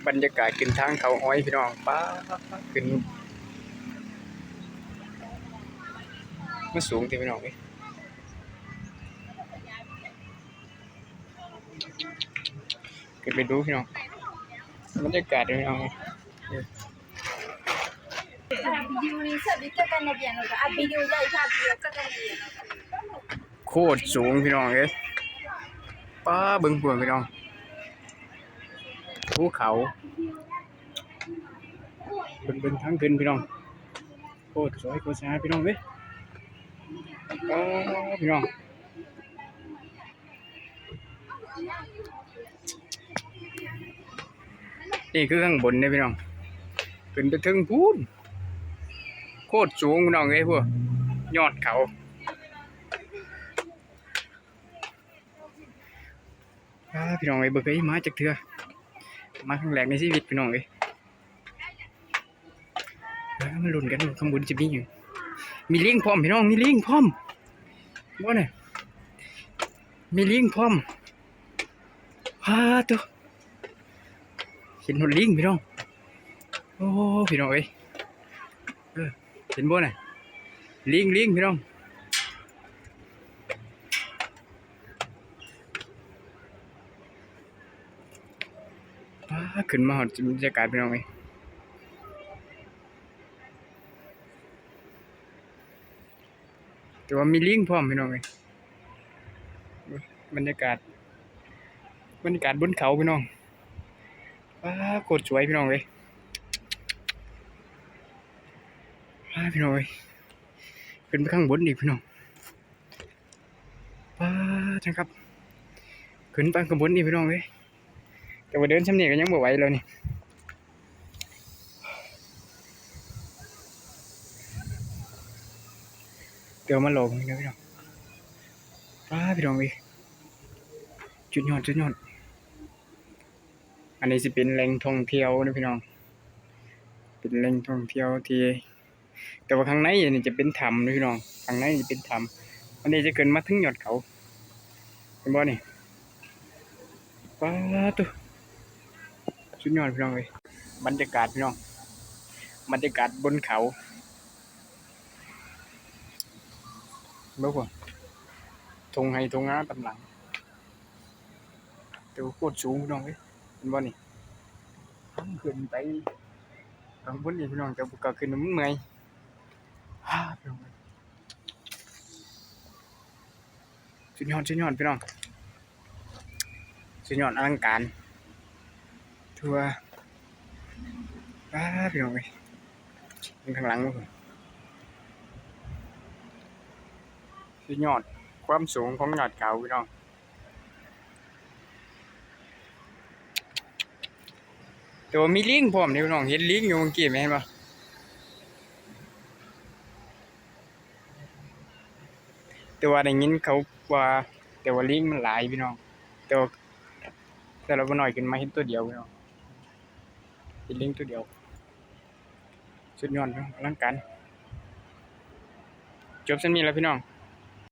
ບັນຍາກາດຂຶ້ນທາງເຂົາອ້ອຍພີ່ນ້ອງ ປ໊າດ ຂຶ້ນ ມັນສູງຕິພີ່ນ້ອງເອີຍ ຂຶ້ນໄປດູພີ່ນ້ອງ ບັນຍາກາດພີ່ນ້ອງ ໂຄດສູງພີ່ນ້ອງເອີຍ ປ້າ ເບິ່ງພຸ້ນພີ່ນ້ອງ ພູເຂົາ ເບິ່ງ ເບິ່ງທາງຂຶ້ນພີ່ນ້ອງ ໂຄດສວຍໂຄດສະຫງ່າພີ່ນ້ອງເອີຍ ປ້າ ພີ່ນ້ອງ. ນີ້ຄືຂ້າງບົນເດ້ພີ່ນ້ອງ ຂຶ້ນໄປເທິງພຸ້ນ ໂຄດສູງພີ່ນ້ອງເອີຍ ພຸ້ນຍອດເຂົາ ອາ ພີ່ນ້ອງເອີຍ ບໍ່ເຄີຍມາຈັກເທື່ອ ມາຄັ້ງແລກໃນຊີວິດພີ່ນ້ອງເອີຍ. ມາ ມາລຸ້ນກັນວ່າຂ້າງບົນຈະມີຫຍັງ ມີລີງພ້ອມພີ່ນ້ອງ ມີລີງພ້ອມ ເຫັນບໍ່ນະ ມີລີງພ້ອມ ປາໂທ້ ເຫັນຮອດລີງພີ່ນ້ອງ ໂອ້ ພີ່ນ້ອງເອີຍ ເອີ ເຫັນບໍ່ນະ ລີງ ລີງພີ່ນ້ອງ. ປາດ ຂຶ້ນມາຮອດບັນຍາກາດພີ່ນ້ອງເອີຍ ແຕ່ວ່າມີລີງພ້ອມພີ່ນ້ອງເອີຍ ບັນຍາກາດ ບັນຍາກາດບົນເຂົາພີ່ນ້ອງ ປາດ ໂຄດສວຍພີ່ນ້ອງເອີຍ ປາດ ພີ່ນ້ອງເອີຍ ຂຶ້ນໄປຂ້າງບົນອີກພີ່ນ້ອງ. ປາດ ເຊີນຄັບ ຂຶ້ນໄປຂ້າງບົນອີກພີ່ນ້ອງເອີຍ ແຕ່ວ່າເດີນຊ່ຳນີ້ກໍຍັງບໍ່ໄຫວແລ້ວນີ້ ແຕ່ວ່າມາລອງເບິ່ງເດີພີ່ນ້ອງ ປາດ ພີ່ນ້ອງເອີຍ ສຸດຍອດ ສຸດຍອດ ອັນນີ້ຊິເປັນແຫຼ່ງທ່ອງທ່ຽວເດີພີ່ນ້ອງ ເປັນແຫຼ່ງທ່ອງທ່ຽວທີ່ ແຕ່ວ່າຂ້າງໃນນີ້ຈະເປັນຖ້ຳເດີພີ່ນ້ອງ ຂ້າງໃນນີ້ເປັນຖ້ຳ ອັນນີ້ຈະຂຶ້ນມາເຖິງຍອດເຂົາ ເຫັນບໍ່ນີ້ ປາດໂທ້ ສຸດຍອດພີ່ນ້ອງເອີຍ ບັນຍາກາດພີ່ນ້ອງ ບັນຍາກາດບົນເຂົາ ເບິ່ງພຸ້ນ ທົ່ງໄຮ່ທົ່ງນາຕາມຫຼັງ ແຕ່ວ່າໂຄດສູງພີ່ນ້ອງເອີຍ ເຫັນບໍ່ນີ້ ທາງຂຶ້ນໄປຂ້າງບົນນີ້ພີ່ນ້ອງ ແຕ່ວ່າກະຂຶ້ນມັນເມື່ອຍ ອ້າ ພີ່ນ້ອງເອີຍ ສຸດຍອດ ສຸດຍອດພີ່ນ້ອງ ສຸດຍອດອະລັງການ ຖືວ່າ ອ້າ ພີ່ນ້ອງເອີຍ ເບິ່ງຂ້າງຫຼັງເບິ່ງ ສຸດຍອດຄວາມສູງຂອງຍອດເຂົາພີ່ນ້ອງ. ແຕ່ວ່າມີລີງພ້ອມເດ້ພີ່ນ້ອງ ເຫັນລີງຢູ່ເມື່ອກີ້ແມ່ນບໍ່? ແຕ່ວ່າໄດ້ຍິນເຂົາວ່າ ແຕ່ວ່າລີງມັນຫຼາຍພີ່ນ້ອງ ແຕ່ວ່າ ແຕ່ລະບໍ່ນ້ອຍຂຶ້ນມາເຫັນຕົວດຽວພີ່ນ້ອງ ເຫັນລີງຕົວດຽວ ສຸດຍອດເນາະ ອະລັງການ ຈົບສ່ຳນີ້ລະພີ່ນ້ອງ.